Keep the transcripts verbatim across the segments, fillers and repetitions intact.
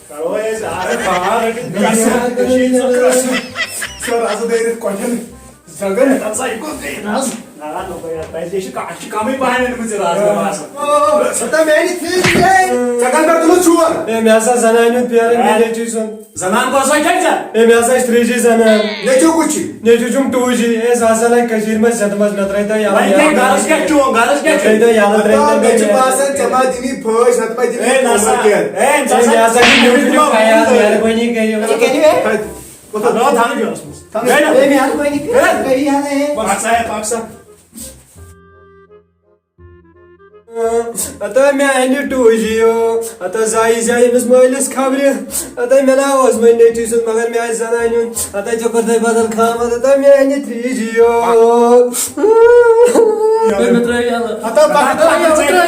کرو أسۍ آرام پار رٔٹِتھ گژھو۔ کٔشیٖرِ چھُ قٕسم۔ سر، از دٲرِتھ کۄٹھٮ۪ن زنٛگن۔ نہ سا، یہِ گوٚو بیٚیہِ نہ حظ۔ نہ، نہ، نہ، بھیا، تۄہہِ تہِ چھِ کا-، اَسہِ چھِ کمٕے پہن أنمٕژ یہِ رازما باسان۔ آ، ژٕ تہ میانہِ تھرٛی جی۔ ژےٚ کتھ پٮ۪ٹھ تُلُتھ چھُر؟ ہے، مےٚ ہسا زنانہِ ہُنٛد پھیران، مےٚ نیٚچوٗ سُنٛد۔ زنان کۄس سۄ چھےٚ ژےٚ؟ ہے، مےٚ ہسا چھِ تھرٛی جی زنان۔ نیٚچوٗ کُس چھُے؟ نیٚچوٗ چھُم ٹوٗ جی۔ ہے، سُہ ہسا لگہِ کٔشیٖرِ منٛز ستمس۔ مےٚ ترٛٲے تو یَلہٕ۔ وۄنۍ کیٛاہ غرض کیٛاہ چھُ چون؟ غرض کیٛاہ مےٚ چھُ؟ ترٛٲے تو یَلہٕ، ترٛٲے تو۔ مےٚ چھُ باسان، ژےٚ ما دِنی فٲج، نتہٕ ما دِنی ہے، نہ سا۔ قۭمتھ کینٛہہ۔ ہے، نہ ہے، سا۔ مےٚ ہسا چھُ نیٚچوٗ نیٚچوٗ خیال، مہربٲنی کٔرِو۔ اچھا، کٔرِو ہے۔ ہتھ۔ کوٗتاہ؟ نہ، تھاونہٕ کیٛاہ اوسمُس؟ تھاونہٕ۔ ہے، نہ۔ ہے، مہربٲنی کٔرِو، ہے۔ کٔرِو ہا نہ ہے۔ پکھ سا، ہے، پکھ سا۔ ہتا مےٚ اَنہِ ٹوٗجی یو، ہتا زایہِ زایہِ أمِس مٲلِس خبرِ، ہتا مےٚ نا اوس وۄنۍ نیٚچوٗ سُنٛد، مگر مےٚ آسہِ زنانہِ ہُنٛد، ہتا ژےٚ کوٚر تۄہہِ بدل خامت، ہتا مےٚ اَنہِ تھرٛی جی یو۔ ہے، مےٚ ترٛٲیِو یَلہٕ۔ ہتا پکھ، ہتا مےٚ ترٛٲیِو یَلہٕ۔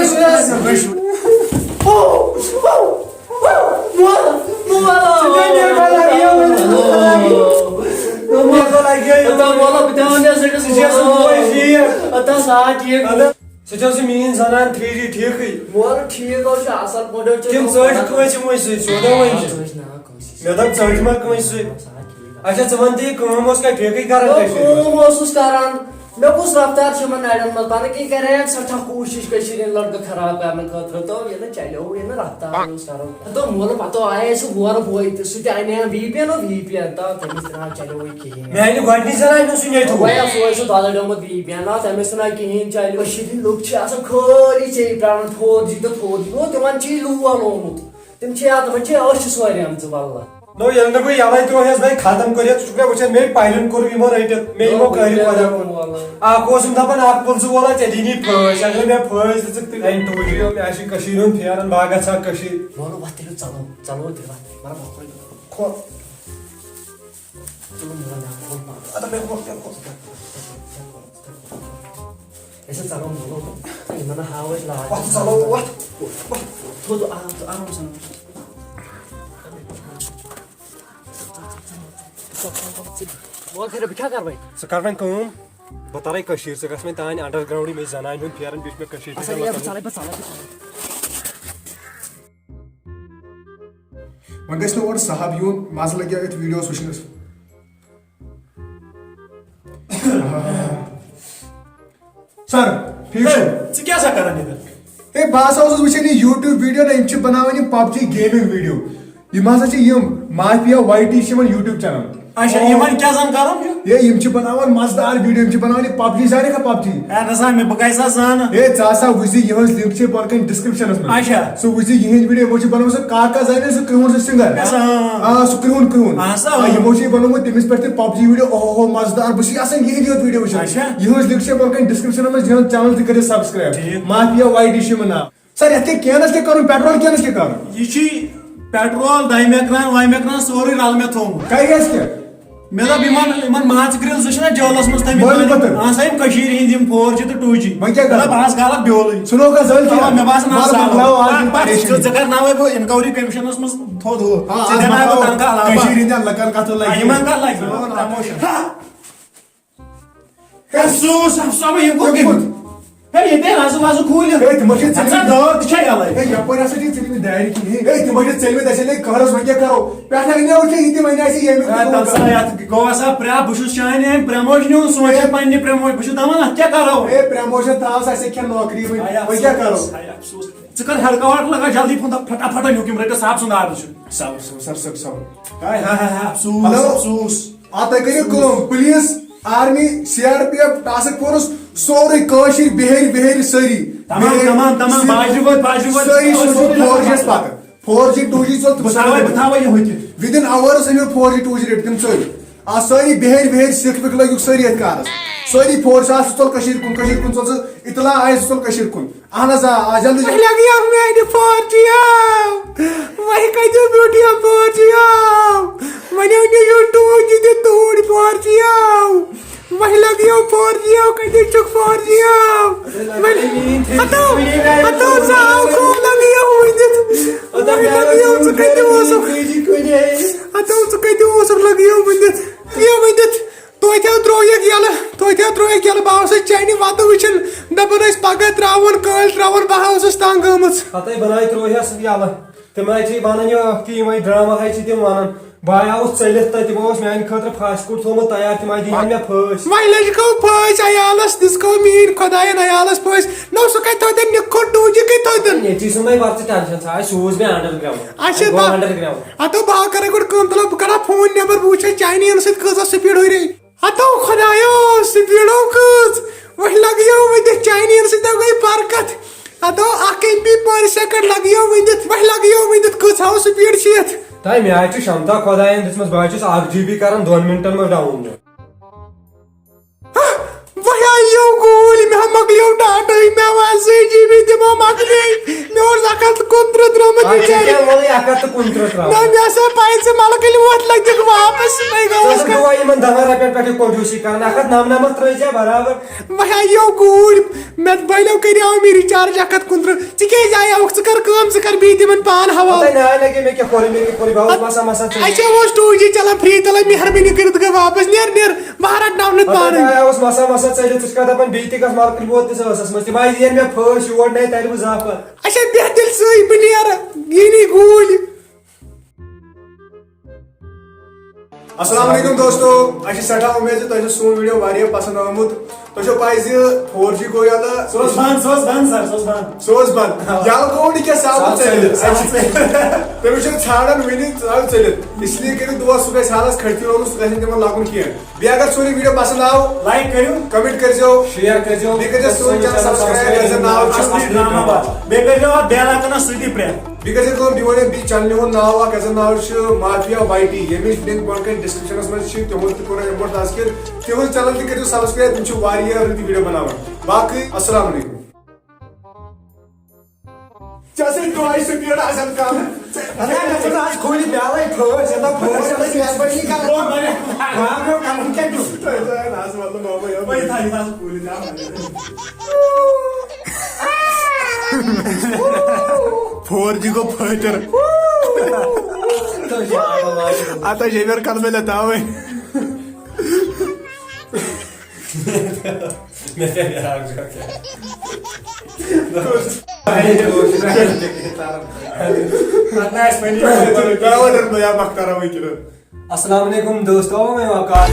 ہتا وَلہٕ، بہٕ تہِ وَنہٕ یَتھ زٔٹِس، ژٕ چھَکھ سُہ بوے ٹھیٖک۔ ہتا سا ٹھیٖک۔ ہتا ژٕ چھَکھ سُہ میٛٲنۍ زنان تھرٛی جی ٹھیٖکٕے؟ مول ٹھیٖک حظ چھُ، اَصٕل پٲٹھۍ حظ چھُ۔ تِم ژٔٹۍ کٲنٛسہِ مٔنٛزۍ سۭتۍ، سیوٚد ہا ؤنۍ زِ۔ ژٔٹۍ نہٕ کٲنٛسہِ سۭتۍ۔ مےٚ دوٚپ ژٔٹۍ ما کٲنٛسہِ سۭتۍ۔ اچھا، ژٕ وَن تہٕ یہِ کٲم اوس کَتہِ ٹھیٖکٕے کران تہٕ کٔشیٖرِ منٛز؟ کٲم اوسُس کران۔ مےٚ کُس رفتار چھِ یِمَن نَرٮ۪ن منٛز؟ پَنٕنۍ کِنۍ کَرے اَسہِ سٮ۪ٹھاہ کوٗشِش کٔشیٖرِ ہِنٛدۍ لٔڑکہٕ خراب کرنہٕ خٲطرٕ، تہٕ یہِ نہٕ چلیووُے نہٕ رفتار اوس کران۔ تہٕ مول پَتہٕ آیے سُہ ہورٕ بوے تہِ، سُہ تہِ اَنے V P N, V P N, تہٕ تٔمِس تہِ نہ چلیووُے کِہیٖنۍ۔ میٛانہِ گۄڈٕنِچ زَنانہِ اوس سُہ نیٚچوٗ۔ وۄنۍ آسہٕ سُہ دۄدَے ڈومُت وی پی این، آ، تٔمِس تہِ نہ کِہیٖنۍ چلیو۔ کٔشیٖرِ ہِنٛدۍ لُکھ چھِ آسان خٲلی ژےٚ پرٛاران فور جی تہٕ فور جی۔ گوٚو تِمَن چھِ یہِ لوٗل آمُت۔ تِم چھِ یَتھ، تِمَن چھِ أچھ سورُے آمژٕ وَلہٕ۔ نو، ییٚلہِ نہٕ بہٕ یَلَے تہِ اوس، بہٕ ختم کٔرِتھ، ژٕ چھُکھ مےٚ وٕچھان، مےٚ پَرُن کوٚر یِمو رٔٹِتھ، مےٚ یِمو نو، کٔرۍ یہِ وَدَن۔ وَلہٕ۔ اَکھ اوسُم دَپان، اَکھ پُل زٕ وولا، ژےٚ دِنی پھٲسۍ، اگر مےٚ پھٲسۍ دِژٕکھ تہٕ اَمہِ ٹوٗجی یو مےٚ، اَسہِ چھِ کٔشیٖرِ ہُنٛد پھیران، بہٕ ہا گژھٕ ہا کٔشیٖرِ۔ وَلہٕ وَتھ تیٚلہِ ژَلو، ژَلو تیٚلہِ وَتھ، مگر وَتھ کھۄر۔ کھۄر۔ ژٕ وَن مےٚ وَن، مےٚ وَن پَتہٕ۔ اَدٕ مےٚ کھۄر، مےٚ کھۄر۔ أسۍ حظ ژَلو مُلُک۔ یِمَن نہ ہاوو أسۍ لاج۔ وَتھ ژَلو، وَتھ، وَتھ۔ تھوٚد آرام، آرام سان۔ وَلہٕ خٲرٕے، بہٕ کیٛاہ کَرٕ وۄنۍ؟ ژٕ کَر وۄنۍ کٲم، بہٕ تَرَے کٔشیٖرِ، ژٕ گژھ وۄنۍ تانۍ underground، مےٚ چھِ زَنانہِ ہُنٛد پھیران، بیٚیہِ چھُ مےٚ کٔشیٖرِ اَچھا، ہُنٛد یہِ لَگان۔ بہٕ ژَلَے، بہٕ ژَلَے، بہٕ ژَلَے۔ وۄنۍ گژھِ نہٕ اورٕ صاحب یُن، مَزٕ لَگہِ ہا أتھۍ videoس وٕچھنَس۔ سر، ٹھیٖک چھُ؟ ہے، ژٕ کیٛاہ سا کران ییٚتٮ۪تھ؟ ہے، بہٕ ہسا اوسُس وٕچھان یہِ YouTube video نہ، یِم چھِ بناوان یِم PUBG gaming video۔ یِم ہسا چھِ یِم مافیا واے ٹی چھِ یِمن YouTube channel۔ اچھا، یِمن کیٛاہ زن کرُن چھُ؟ ہے، یِم چھِ بناوان مزٕدار video، یِم چھِ بناوان یہِ PUBG، زانکھا PUBG؟ ہے، نہ سا، مےٚ، بہٕ کیٛاہ سا زانہٕ؟ ہے، ژٕ ہسا وٕچھ زِ یِہٕنٛز link چھِ بۄنہٕ کنہِ descriptionس منٛز۔ اچھا۔ ژٕ وٕچھ زِ یِہِنٛدۍ video، یِمو چھِ بنٲومٕژ سۄ کاکا زانہِ سُہ کرٛہُن سُہ singer۔ اچھا، آ۔ آ، سُہ کرٛہُن کرٛہُن۔ اہن سا، آ، آ۔ یِمو چھِ یہِ بنومُت تٔمِس پٮ۪ٹھ تہِ PUBG video، اوہ ہو، مزٕدار، بہٕ چھُس یژھان یِہِنٛدۍ یوت video وٕچھُن۔ اچھا۔ یِہٕنٛز link چھِ بۄنہٕ کنہِ descriptionس منٛز، یِہٕنٛز channel تہِ کٔرِو subscribe۔ ٹھیٖک۔ مافیا واے ٹی چھُ یِمن ناو۔ سر، یتھ کیٛاہ کینس کیٛاہ کرُن؟ petrol کینس کیٛاہ کرُن؟ یہِ چھُ petrol، ڈایمیکران وایمیکران سورُے رلہٕ مےٚ تھوٚومُت۔ کیٛاہ گژھِ کیٛاہ؟ مےٚ دوٚپ یِمن، یِمن ماژٕ گرِل زٕ چھِنہ جیلس منٛز تھٲومٕتۍ بٔلۍ بٔلۍ۔ پتہٕ۔ اہن سا، یِم کٔشیٖرِ ہِنٛدۍ یِم فور جی تہٕ ٹوٗ جی۔ وۄنۍ کیٛاہ کرو؟ مےٚ دوٚپ بس غلط بیولٕے۔ ژٕ لوگ حظ زٲلۍ اوا، کینٛہہ؟ مےٚ باسان وَلہٕ حظ مۄکلاو آز یِم پریشٲنی۔ ژٕ، ژےٚ کرناوے بہٕ انکوری کمیشنس منٛز تھوٚد ہُہ۔ آ، ژےٚ آز دِناوے بہٕ مۄکلاو تنخواہ علاوٕ۔ کٔشیٖرِ ہِنٛدٮ۪ن لُکن کتھ لگہِ؟ آ، یِمن کتھ لگہِ؟ آ، promotion۔ ہے، افسوس، افسوس، یِم کوٚت گٔمٕتۍ؟ ہے، ییٚتہِ ہے رزٕ وزٕ کھوٗلِتھ۔ ہے، تِم ہا چھِ اَتھ چھا ژٔلمٕتۍ۔ دٲر تہِ چھا یَلَے؟ ہے، یَپٲرۍ ہسا چھِ ژٔلمٕتۍ دارِ کِنۍ۔ ہے، تِم ہا چھِ ژٔلمٕتۍ، اَسہِ لَگہِ قہرَس، وۄنۍ کیٛاہ کَرو؟ پٮ۪ٹھٕ اَنیو ژےٚ یہِ تہِ، وۄنۍ آسہِ ییٚمیُک تہِ ہے، تَتھ گوٚمُت۔ سا یَتھ گوٚو ہسا پرٛا-، بہٕ چھُس چانہِ اَمہِ promotionہِ ہُنٛد سونٛچان، پنٛنہِ promotion۔ بہٕ چھُس دَپان، اَتھ کیٛاہ کَرو؟ ہے، promotion تھاو سا، اَسہِ کھٮ۪ن نوکری وۄنۍ، ہے، وۄنۍ کیٛاہ کَرو؟ افسوس، ہے، افسوس۔ ژٕ کر headquarter لگا جلدی فون، پھٹافٹ نیُک یِم رٔٹِو، صاحب سُنٛد order چھُ۔ صبر، صبر، صبر، صبر، صبر۔ ہاے، ہاے، ہاے، ہاے، افسوس، ہلو۔ افسوس۔ آ، تُہۍ کٔرِو کٲم، police، army، C R P F، task force، سورُے کٲشِر بِہٲرۍ وِہٲرۍ سٲری۔ تمام، بِہٲرۍ تمام، تمام، سٲری۔ باجرٕ وٲتۍ، باجرٕ وٲتۍ، سٲری سورُے سوٗزِو فوجیَس پتہٕ۔ فور جی، ٹوٗ جی ژوٚل بہٕ تھاوَے، بہٕ تھاوَے یہِ ہُتہِ۔ Within hours أنِو فور جی، ٹوٗ جی رٔٹۍ تِم سٲری۔ آ، سٲری بِہٲرۍ وِہٲرۍ سِکھ وِکھ لٲگِو سٲری أتھۍ کارَس۔ سٲری فوج ساز ژوٚل کٔشیٖرِ کُن، کٔشیٖرِ کُن ژوٚل سُہ اطلاع آسہِ ژوٚل کٔشیٖرِ کُن۔ اہن حظ، آ، آ، جلدی، جلدی۔ وۄنۍ لگیو میانہِ فور جی آو۔ وۄنۍ کتہِ بیوٗٹھ یہِ فور جی آو؟ وۄنۍ أنِو یہِ ٹوٗ جی تہِ توٗرۍ فور جی آو۔ وۄنۍ لگیو فور جی او، کتہِ چھُکھ فور جی او؟ وۄنۍ ہتو، ہتو زاو کو لگیو ؤنِتھ۔ وۄنۍ لگیو، ژٕ کتہِ اوسُکھ؟ ہتو، ژٕ کتہِ اوسُکھ؟ لگیو ؤنِتھ، یہِ ؤنِتھ۔ توتہِ ہا ترٛوو یَکھ یَلہٕ، توتہِ ہا ترٛوو یَکھ یَلہٕ۔ بہٕ آوُس اَتہِ چانہِ وَتہٕ وٕچھان، دَپان ٲسۍ پَگاہ ترٛاوُن، کٲلۍ ترٛاوُن، بہٕ ہا ٲسٕس تنٛگ گٔمٕژ۔ ہتے بناے ترٛوہس یلہٕ۔ تِم حظ چھِ ونان یہِ اکھ تی، یِمے ڈرامہ حظ چھِ تِم ونان۔ بہٕ ہا آوُس ژٔلِتھ تہٕ تِمو اوس میانہِ خٲطرٕ فاسٹ فوڈ تھومُت تیار، تِم حظ دِہن مےٚ پھٲسۍ۔ وۄنۍ لٔج گوٚو پھٲسۍ عیالس، دِژ گوٚو میٲنۍ خۄداین عیالس پھٲسۍ۔ نو سُہ کتہِ تھٲوتن، نِکھ کھوٚت ڈوٗجہِ کتہِ تھٲوتن؟ نیچی سُنٛد مے بر ژٕ ٹینشن، سُہ آسہِ سوٗز مےٚ انڈر گراوُنڈ۔ اچھا، گوٚو با-، انڈر گراوُنڈ۔ ہتو بہٕ ہا کرے گۄڈٕ کٲم، تلہٕ بہٕ کڑٕ ہا فون نٮ۪بر، بہٕ وٕچھے چاینیٖزن سۭتۍ کۭژاہ سپیٖڈ ہُرے۔ ہتو خۄدایو، سپیٖڈو کۭژ! وۄنۍ لگیو وۄنۍ دِتھ چاینیٖزن سۭتۍ، گٔے برکت۔ ہتو اکھ ایم بی پر سیکنڈ لگیو وۄنۍ دِتھ، وۄنۍ لگیو وۄنۍ دِتھ، کۭژ ہاو سپیٖڈ چھِ یتھ؟ تۄہہِ مےٚ حظ چھُ شمتا خۄداین دِژمٕژ، بہٕ حظ چھُس اکھ جی بی کران دۄن منٹن منٛز ڈاوُن لوڈ۔ وۄنۍ آیو گوٗلۍ، مےٚ مۄکلیو ڈاٹاے، مےٚ وَن زٕ جی بی دِمو مۄکلے۔ مےٚ اوس اکھ ہتھ تہٕ کُنترٕہ درٛامُت اَتھ چھِ بِچارِ۔ کیٛاہ وَنٕے، اکھ ہتھ تہٕ کُنترٕہ ترٛاو۔ نہ، مےٚ ہسا پَے ژٕ ملکٕلۍ ووت لٔگِتھ واپس، وۄنۍ ژٕ گوٚوُس ٲسٕکھ کا-، دۄہے یِمن دَہَن رۄپیَن پٮ۪ٹھٕے کنجوٗسی کران، اکھ ہتھ نَمنَمتھ ترٛٲوزِ برابر۔ وۄنۍ آیو گوٗلۍ، مےٚ بَنیو کریو مےٚ recharge اکھ ہتھ کُنترٕہ۔ ژٕ کیٛازِ آیوکھ؟ ژٕ کر کٲم، ژٕ کر بیٚیہِ تِمن پان حوالہٕ۔ پتہٕ نہ لگے مےٚ کیٛاہ کوٚر، مےٚ کیٛاہ کوٚر، بہٕ اوسُس مسا مسا ژٔلِتھ۔ اَسہِ اوس ٹوٗ جی چلان free، تَلے مہربٲنی کٔرِتھ گٔے واپس، نیر نیر، بہٕ ہا رَٹہٕ ناو نہٕ پتہٕ پانے۔ نہ اوس مسا مسا ژٔلِتھ، ژٕ چھُکھ دپان بیٚیہِ تہِ گژھ ملکٕلۍ ووت تہِ ژٕ ٲسَس منٛز، تِم آیہِ یِن مےٚ پھٲسۍ یور، نَے تَرِ بہٕ زانٛہہ پتہٕ۔ اچھا بیٚہہ تیٚلہِ سۭتۍ، بہٕ نیرٕ، یی نہٕ گوٗلۍ۔ السلام علیکم دوستو، اَسہِ چھِ سٮ۪ٹھاہ اُمید زِ تۄہہِ چھُ سون video واریاہ پسنٛد آمُت۔ تۄہہِ چھو پَے زِ فور جی گوٚو یَلہٕ۔ سُہ اوس بنٛد، سُہ اوس بنٛد سر، سُہ اوس بنٛد۔ سُہ اوس بنٛد۔ آ۔ یَلہٕ گوٚو نہٕ کینٛہہ، سُہ آو سُہ آو ژٔلِتھ۔ ژٔلِتھ۔ تٔمِس چھِنہٕ ژھانٛڈان وٕنہِ، سُہ آو ژٔلِتھ۔ اس لیے کٔرِو دُعا، سُہ گژھِ حالس کھٔٹۍ تہِ روزُن، سُہ گژھِ نہٕ تِمن لگُن کینٛہہ۔ بیٚیہِ اگر سون یہِ video پسنٛد آو، like کٔرِو۔ Comment کٔرۍزیو۔ Share کٔرۍزیو۔ بیٚیہِ کٔرۍزیو سون channel subscribe، یَتھ زَن ناو چھُ اَصلی ڈرامہ باز۔ بیٚیہِ کٔرۍزیو اَتھ bell icon-س سۭتی press۔ بیٚیہِ کٔرۍزیو کٲم، بیٚیہِ وَنو بیٚیہِ channel ہُنٛد ناو اَکھ، یَتھ زَن ناو چھُ مافیا واے ٹی، ییٚمِچ link بۄنہٕ کَنہِ description-س منٛز چھِ، تِہُنٛد تہِ کوٚر اَمہِ برونٛٹھ تذکر۔ تِہُنٛد channel تہِ کٔرۍزیو subscribe، تِم چھِ واریاہ رٕتۍ video بناوان۔ باقٕے السلام علیکم۔ ژےٚ سۭتۍ دۄہے سُہ پیٖر آسان کم۔ ژےٚ اَدٕ ہا، مےٚ چھُنہٕ آز کھوٗلِتھ بیٛالَے پھٲسۍ، یَتھ پھٲسۍ ٲس مہربٲنی کَرٕنۍ۔ بہٕ وَنہٕ۔ بہٕ ہا مےٚ کَرُن کیٛاہ دیُن؟ تۄہہِ زَن آز مطلب بابا یہِ وۄنۍ تھاو یہِ آز کھوٗلِتھ، آ، وۄنۍ۔ فور جی گوٚو فٲطر۔ اَتھ چھِ یَپٲرۍ کَلہٕ مےٚ لٮ۪تاوٕنۍ۔ مےٚ کیٛاہ بیٛاکھ جوک چھےٚ؟ پَتہٕ نہ آسہِ وۄنۍ یہِ۔ ترٛاوان بہٕ یا مۄخ ترٛاوان وٕنکیٚنَس۔ السلام علیکم دوستو، میں وقار۔